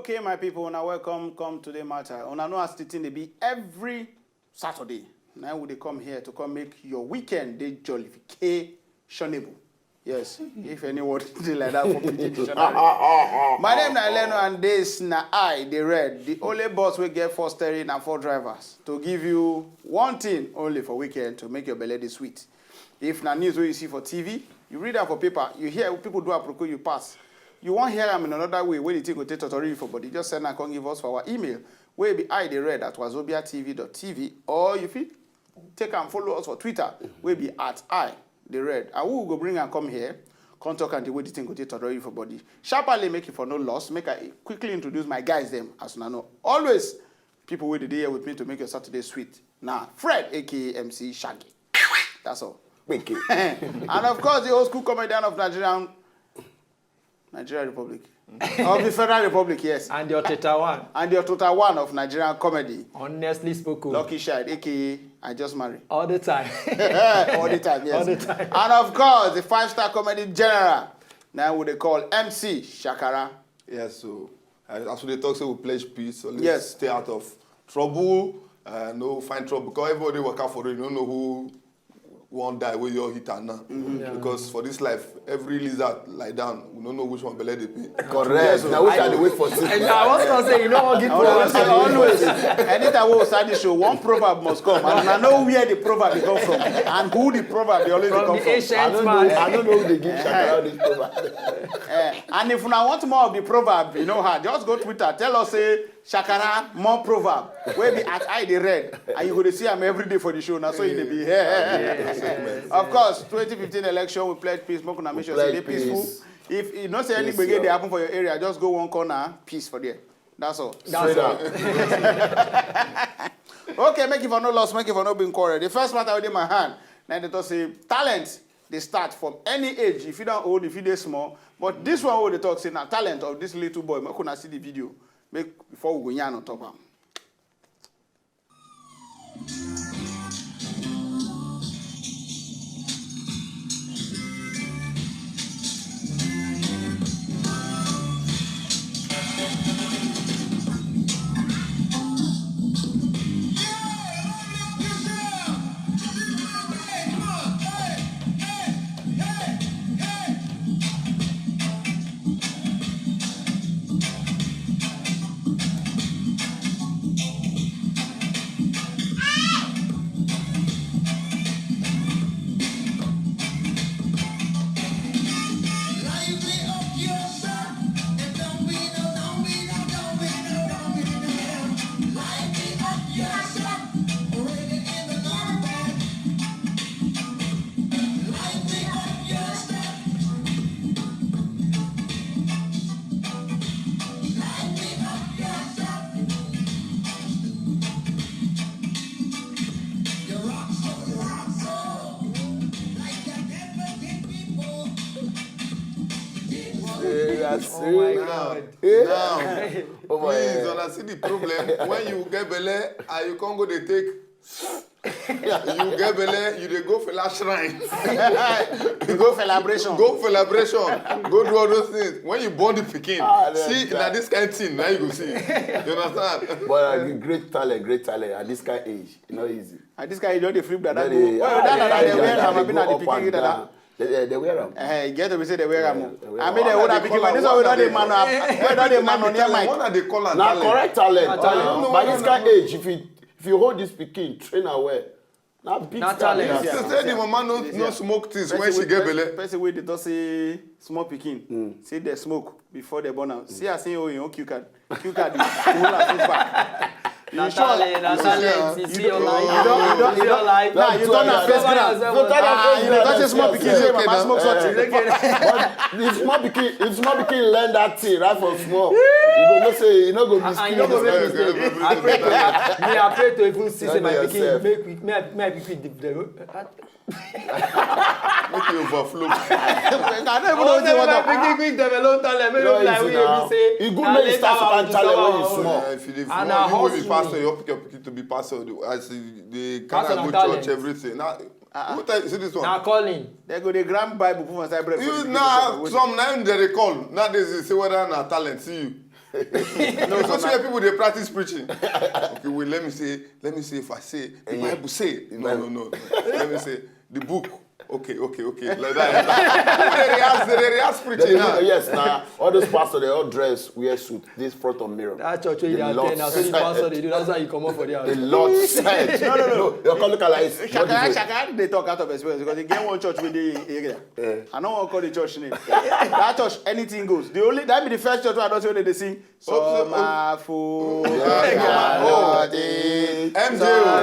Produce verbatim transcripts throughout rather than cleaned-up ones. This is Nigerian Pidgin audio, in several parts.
Okay, my people, una welcome come Today Matter. Una know as the thing dey be every Saturday. Now we dey come here to come make your weekend dey jollificationable. Yes, if any word dey like that for Pidgin dictionary. My name na Eleno and this na I, the red, the only boss wey get four steering and four drivers to give you one thing only for weekend to make your belle dey sweet. If na news wey you see for T V, you read am for paper, you hear people do aproko, you pass. You wan hear am in another way wey the thing go take totori you for body, just send am come give us for our email wey be I the red at wazobia T V dot T V, or you fit take am follow us for Twitter wey be at I the red. And we go bring am come here, come talk am the way the thing go take totori you for body. Sharply, make you for no loss, make I quickly introduce my guys dem as una know. Always people wey dey dey here with me to make your Saturday sweet. Na Fred, A K A M C Shaggy. That's all. Thank you. And of course, the old school comedian of Nigerian Nigeria Republic. Of the Federal Republic, yes. And the Oteta one. And the Oteta one of Nigerian comedy. Honestly spoken. Lucky Shade, A K A I just marry. All the time. All the time, yes. All the time. And of course, the five-star comedy general, now who they call M C Shakara. Yes, so uh, as we dey talk, say we pledge peace, always Yes. stay out of trouble, uh, no find trouble, because everybody waka for road, you don't know who wan die wey your hit am now. Because for this life, every lizard lie down, we no know which one belle dey pain. Correct. Na which I dey wait for see. And I was gonna say you know what give Always, proverbs. Always, anytime we start the show, one proverb must come, and I know where the proverb dey come from, and who the proverb dey always dey From come the from. I ancient don't know. man. I don't know who dey give Shakara this proverb. Eh, and if una want more of the proverb, you know how, just go Twitter, tell us say Shakara more proverb wey be at I the red, and you go dey see am every day for the show. Na so e dey be. Of course, twenty fifteen election, we pledge peace, make una make sure say e dey peaceful. If you know say any gbege dey happen for your area, just go one corner, peace for there. That's all. That's all. Okay, make it for no loss, make it for no being quarrel. The first matter wey dey my hand, na dey talk say talent dey start from any age. If you don old, if you dey small, but this one wey dey talk say na talent of this little boy. Make una see the video. Make before we go yarn on top am. Hey, I say, oh my God. Hey. Now, oh my please, God. Una see the problem when you get belle and you can't go dey take. You get belle, you dey go Fela shrine. You go celebration. Go celebration. Go do all those things. When you born the pikin, ah, see, na this kind thing, now you go see. You understand? But uh, great talent, great talent at this kind age. Not easy. At this kind, you don't dey flip that. That go. Well, that like they wear am, abi na the pikin get that. They, they wear am. Eh, e get to be say they wear am. I mean, they would have become this one without the man. Without the man on their mic. What are they call am? Na correct talent. By this kind age, if you if you hold this pikin, train am well. Na big talent. They say the mama no no smoke things when she get belle. Person wey dey talk say small pikin, say they smoke before they born am. See as him hold him own cue card. Cue card dey hold am so far. Na talent, na talent. You see your life. You don, you don, you don. Now you turn am face ground. You turn am face ground. You don say small pikin say mama smoke something. But the small pikin, if small pikin learn that thing right from small, you go know say you no go miss. And you no go make mistake. I pray to, me, I pray to even see say my pikin make me, make my pikin develop. Make you overflow. I don't even know wetin you want to. Big big develop talent. Make no like we be say. E good make you start to find talent when you small. If you dey, you wey be pastor, you pick your pikin to be pastor. As the kind of go church, everything. Now, who tell you see this one? Na calling. They go dey grab Bible put for inside bread. You na some na dem dey call. Nowadays they say whether na talent. See you. No, so see where people dey practice preaching. Okay, wait, let me say, let me say if I say, the Bible say. No, no, no. Let me say, the book. Okay, okay, okay. Like that. People dey rehearse, they dey rehearse preaching now. Yes, now all those pastors, they all dress, wear suit. This front of mirror. That church where you attend, that's what the pastor they do. That's how you come up for there. The Lord said. No, no, no. Your colleague like Shakara, Shakara, they talk out of experience because they get one church with the area. I don't want to call the church name. That church, anything goes. The only that be the first church where I don't say they sing. Some are full. M J O. M J O.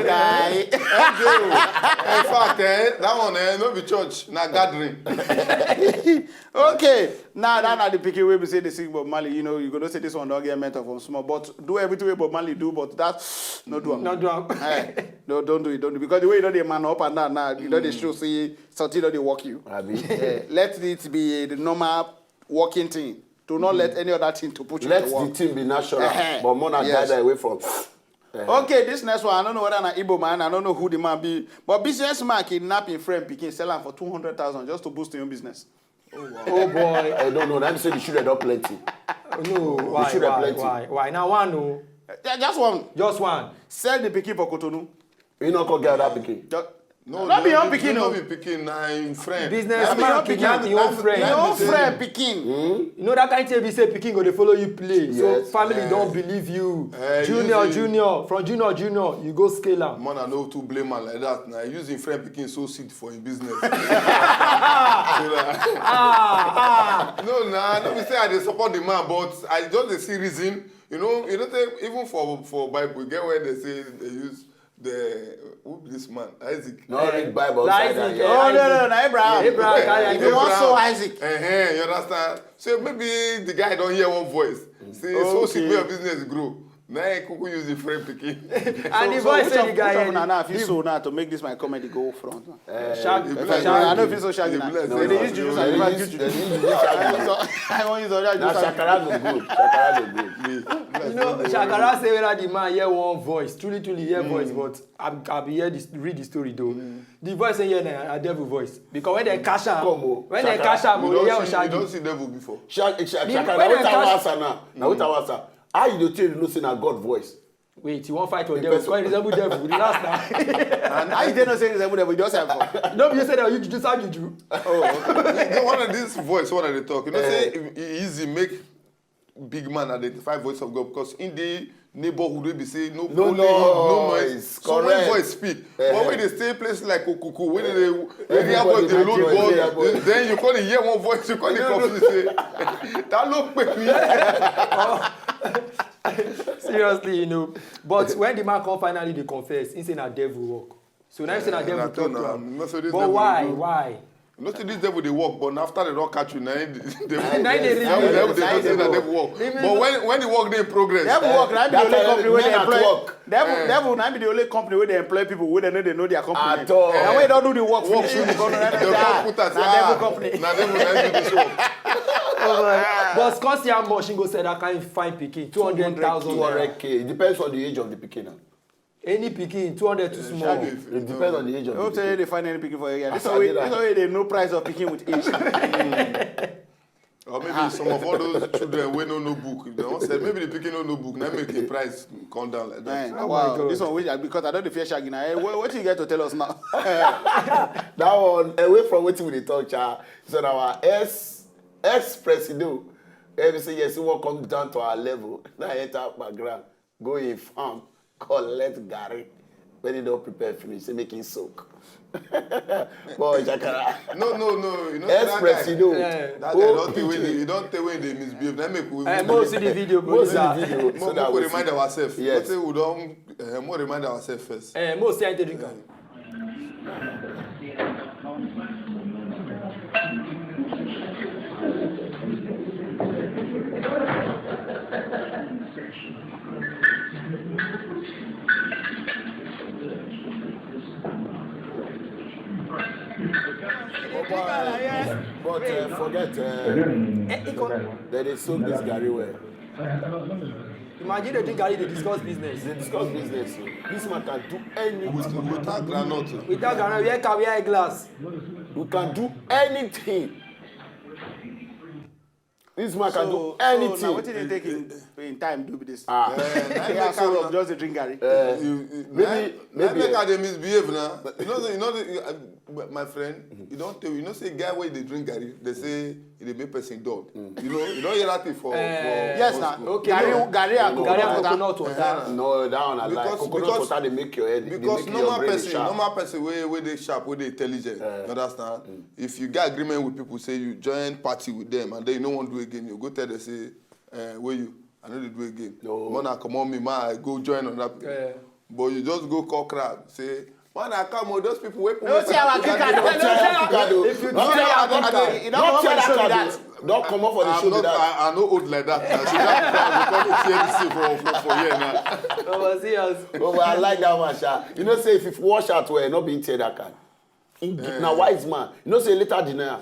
In fact, eh, that one, eh, no be church, na gathering. Okay, now that na the pikin wey be say they sing Bob Marley. You know, you gonna say this one don't get mental from small, but do everything wey Bob Marley do, but that no do am. No do am. Eh, no, don't do it, don't do it. Because the way you know the man up and down now, you know they show say something don't they work you. Abi. Eh, let it be the normal working thing. Do not let any other thing to put you to work. Let the thing be natural, but more na guide away from. Okay, this next one, I don't know whether na Igbo man, I don't know who the man be, but businessman kidnap him friend pikin, sell am for two hundred thousand just to boost your own business. Oh boy. I don't know. Let me say the children don't plenty. No, why, why, why? Now one, no. Yeah, just one. Just one. Sell the pikin for Cotonou. You know, call girl that pikin. Just, no, no be your pikin, no be pikin, na him friend. Business man kidnap your friend. Your friend pikin. You know that kind of thing be say pikin go dey follow you play. So family don't believe you. Junior, junior, from junior, junior, you go scale am. Man, I no too blame man like that. Now use him friend pikin so seed for him business. So that- Ah, ah. No, nah, no be say I dey support the man, but I just dey see reason. You know, you know say even for for Bible, get where they say they use the who be this man Isaac. No read Bible. Isaac. Oh no no no, Abraham. Abraham carry If you want so Isaac. Uh-huh, you understand? So maybe the guy don't hear one voice. Say so see where business grow. Now I could use the friend pikin. And the voice of the guy. Now if you so now to make this my comedy go front. Shark. I know if you so shark. They use juju. I want use all that. Shakara go good. Shakara go good. You know, Shakara say whether the man hear one voice, truly, truly hear voice, but I, I be hear this, read the story though. The voice say yeah, na devil voice. Because when they cash am, when they cash am, you don't see devil before. Shakara, when they cash am now, now with our how you dey tell you know say na God voice? Wait, you wan fight for devil? Because resemble devil. Relax now. And how you dey know say resemble devil? You just have. No, you say that you just have juju. Oh, okay. One of this voice, one of the talk. You know, say e easy make big man identify voice of God because in the neighborhood we be say no no noise. So when voice speak, but when they stay place like Okuku, when they area boy dey load ball, then you call the hear one voice, you call the confuse say that look me. Seriously, you know. But when the man come finally dey confess, he say na devil work. So now you say na devil talk to am. But why? Why? You know say this devil dey work, but after they don't catch you, now they Na they really devil dey say na devil work. But when when the work dey in progress, devil work na be the only company wey dey employ. Devil devil na be the only company wey dey employ people wey dem no dey know their company. At all. Na when you don do the work finish, you go know that na devil company. Na devil na do this work. But come see how much he go sell that kind fine pikin, two hundred thousand naira. Two hundred K. It depends on the age of the pikin now. Any pikin, two hundred too small. It depends on the age of the pikin. Hope say they find any pikin for your yard. This one wey they know price of pikin with age. Or maybe some of all those children wey no know book. If they wan sell, maybe the pikin no know book, na make the price come down like that. Wow, this one wey because I don dey fear shaggy na. Eh, wetin you get to tell us now? That one away from wetin we dey talk, cha. So na our ex ex presido, eh, we say yes, he wan come down to our level. Na enter background, go in farm, collect garri. When he don prepare finish, say make him soak. Boy, Jakara. No, no, no. You know, Express, you know. That guy don't take when they, you don't take when they misbehave. Then make we. Eh, mo see the video, bro. Mo see the video. Mo, so that we remind ourselves. Yes. Say we don't. Uh, mo remind ourselves first. Eh, mo see I take drink am. But uh, forget, uh, they dey soak this garri well. Imagine they drink garri, they discuss business. They discuss business. So this man can do anything. Without groundnut. Without groundnut, wear cap, wear eyeglass. We can do anything. This man can do anything. So, so now wetin dey take him? in time do be this. Ah. Eh, na Yeah, make so am of just dey drink garri. Eh, you, you, maybe na, maybe na make eh, I dey misbehave now. You know, say- you know, the, uh, my friend, you don't tell, you know, say guy wey dey drink garri, they say e dey make person dull. You know, you don't hear that thing for. Eh, for Yes, for na. school. Okay, Garri, no. garri and No, Garri coconut and water. Coconut water. No, that one I like. Because- Coconut because- water dey make your head. Dey Because make your normal brain person, sharp. Normal person wey wey dey sharp, wey dey intelligent, you understand? If you get agreement with people, say you join party with them, and then you no wan do again, you go tell them say, eh, "Wey you, I no dey do again. No. Mona comot me, ma I go join another people." Eh. But you just go call crowd, say, "Man, I come with those people wey put No, see our kick card. Don't tell our kick card o. If you Don't tell tell our our kick kick card card. o. Don't tell that card o. Don't comot for the I'm show not, be that. I, I no old like that. Now. So that crowd go come see this thing for, for, for here now. Over see us. Oh, but I like that one, sha. You know, say if you wash out well, not being tear that card. He gi- na wise man. You know, say later deny am.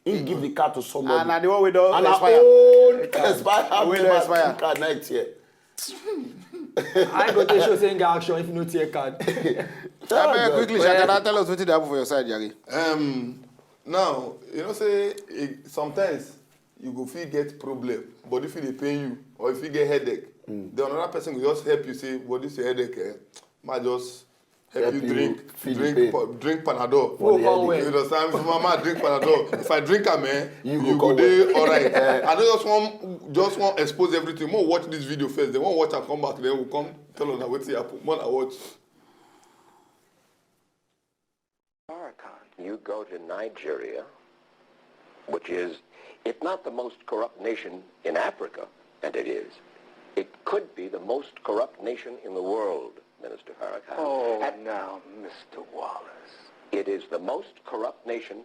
He give the card to somebody. And na the one wey don And na expire. old expire. Wey don expire. Card night here. I go take show saying action if you no tear card. Abeg, quickly, Shakana, tell us wetin dey happen for your side, Yari. Um, now, you know, say eh, sometimes you go feel get problem, body feel dey pain you, or you feel get headache. Then another person will just help you say, "What is your headache? Eh? Ma just help, Help you you drink, feel the drink, pain. Pa- drink Panadol." For the Who come headache. You understand? If mama drink Panadol, if I drink am, eh, You you, go go come dey well. Alright. I don't just want just want expose everything. More watch this video first. Then one watch and come back. Then we'll come tell us wetin happen. More I watch. Farrakhan. You go to Nigeria, which is, if not the most corrupt nation in Africa, and it is, it could be the most corrupt nation in the world, Minister Farrakhan. Oh, At- now, Mister Wallace. It is the most corrupt nation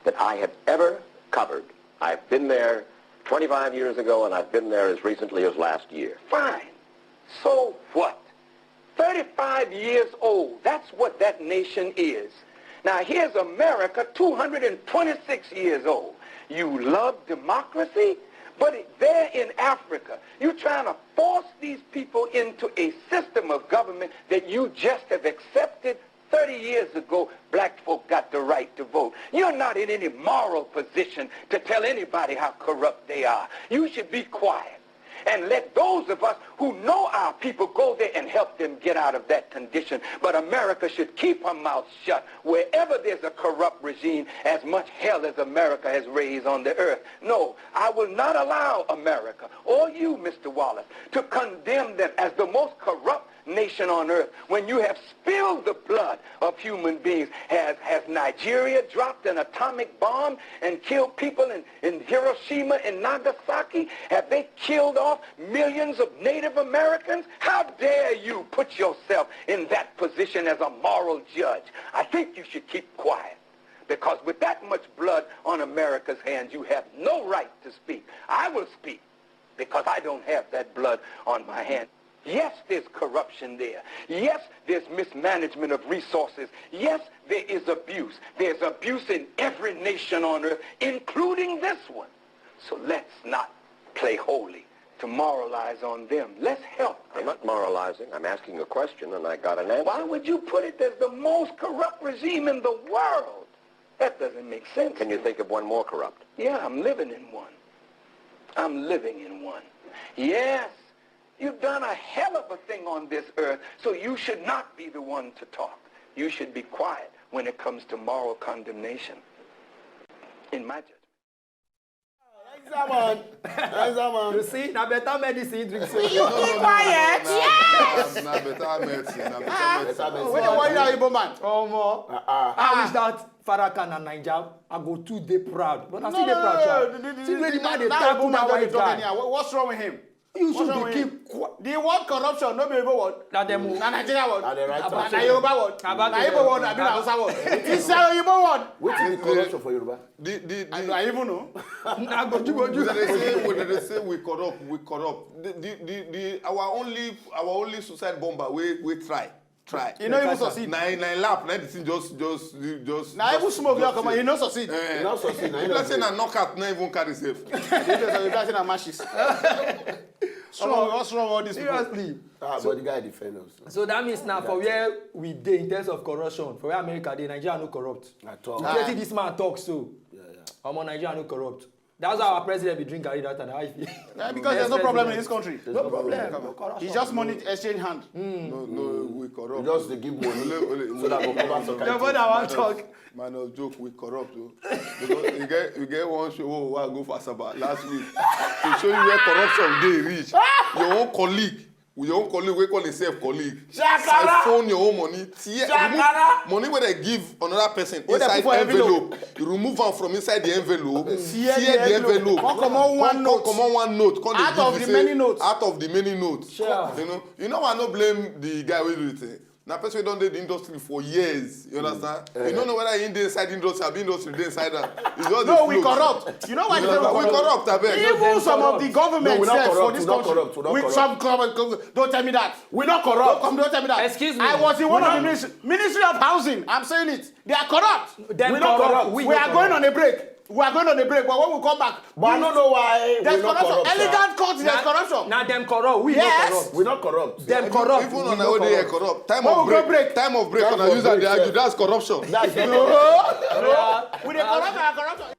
that I have ever covered. I've been there twenty-five years ago, and I've been there as recently as last year. Fine. So what? thirty-five years old. That's what that nation is. Now, here's America, two hundred twenty-six years old. You love democracy, but it- there in Africa, you're trying to force these people into a system of government that you just have accepted. Thirty years ago, black folk got the right to vote. You're not in any moral position to tell anybody how corrupt they are. You should be quiet and let those of us who know our people go there and help them get out of that condition. But America should keep her mouth shut. Wherever there's a corrupt regime, as much hell as America has raised on the earth. No, I will not allow America or you, Mister Wallace, to condemn them as the most corrupt nation on earth when you have spilled the blood of human beings. Has, has Nigeria dropped an atomic bomb and killed people in, in Hiroshima and Nagasaki? Have they killed off millions of Native Americans? How dare you put yourself in that position as a moral judge? I think you should keep quiet, because with that much blood on America's hands, you have no right to speak. I will speak because I don't have that blood on my hand. Yes, there's corruption there. Yes, there's mismanagement of resources. Yes, there is abuse. There's abuse in every nation on earth, including this one. So let's not play holy to moralize on them. Let's help them. I'm not moralizing. I'm asking a question, and I got an answer. Why would you put it as the most corrupt regime in the world? That doesn't make sense. Can you think of one more corrupt? Yeah, I'm living in one. I'm living in one. Yes, you've done a hell of a thing on this earth, so you should not be the one to talk. You should be quiet when it comes to moral condemnation. In my judgment. Nice man. Nice man. You see, na better medicine drink so. You keep quiet. Yes. Na better medicine. Na better medicine. Better What the one you are Igbo man? Omo. I wish that Farrakhan and Naija, I go too dey proud. But I still dey proud, sha. See where the man dey tackle that white guy. What's wrong with him? You should What's wrong dey with keep quiet. The word corruption no be Igbo word. Na dem o. Na Nigeria word. Na the right Na one. na Yoruba word. Aba- Na Igbo word. Abi na Hausa word. It's a Igbo word. Wetin be corruption for Yoruba? The the I, the I even know. Na go do go do. They dey say we dey say we corrupt, we corrupt. The the the, the our only our only suicide bomber we we try try. You no even succeed. Na in na in lap na the thing just just just. Na even smoke your come on. You no succeed. Eh, You no succeed, na if you I no say na knockout na even carry safe. You just you just say na matches. What's wrong? What's wrong with all these people? Seriously. Ah, but the guy defend us. So that means now for where we dey in terms of corruption, for where America dey, Nigeria no corrupt. At all. You see this man talk so. Yeah, yeah. Omo, Nigeria no corrupt. That's how our president be drink garri that time. How you feel? Yeah, because there's no problem in this country. No problem. No corruption. It's just money exchange hand. No, no, we corrupt. Just dey give money Only- only- so that go cover some Your kind brother things. want talk. Man of joke, we corrupt o. Because you get you get one show wey I go for Asaba last week to show you where corruption dey reach. Your own colleague, your own colleague wey call himself colleague, Shakara! siphon your own money, tear, Shakara! remove money wey dem give another person Wey dem inside put for envelope. envelope, remove am from inside the envelope, Tear tear the the envelope. envelope, Come comot one come note. comot one note, come dey Out give of you the say- many notes. out of the many notes. Sure. You know, you know why I no blame the guy wey do the thing. Na person wey don dey the industry for years, you understand? You don't know whether he dey inside the industry, abi industry dey inside am. It's just No, the we flow. corrupt. You know why You they understand? don't We corrupt? corrupt, abeg. Even some of the No, government we not sef for corrupt, this we not country, corrupt, we not with corrupt. some government, don't tell me that. We not corrupt. Come, don't tell me that. Excuse me. I was in one We of the not- ministry, Ministry of Housing. I'm saying it. They are corrupt. Dem We not corrupt. corrupt. We We not are going corrupt. On a break. We are going on a break. But when we come back, But I don't know why we there's not corruption. corrupt. Sir. Elegant court, there's Na- corruption. Na dem corrupt. We Yes. not corrupt. We not corrupt. Dem corrupt. Even We on not our day corrupt. corrupt. Time When of we go break. Break. Time of break. Time Una of use that break, dey argue. sir. That's corruption. That's We dey corrupt our corruption.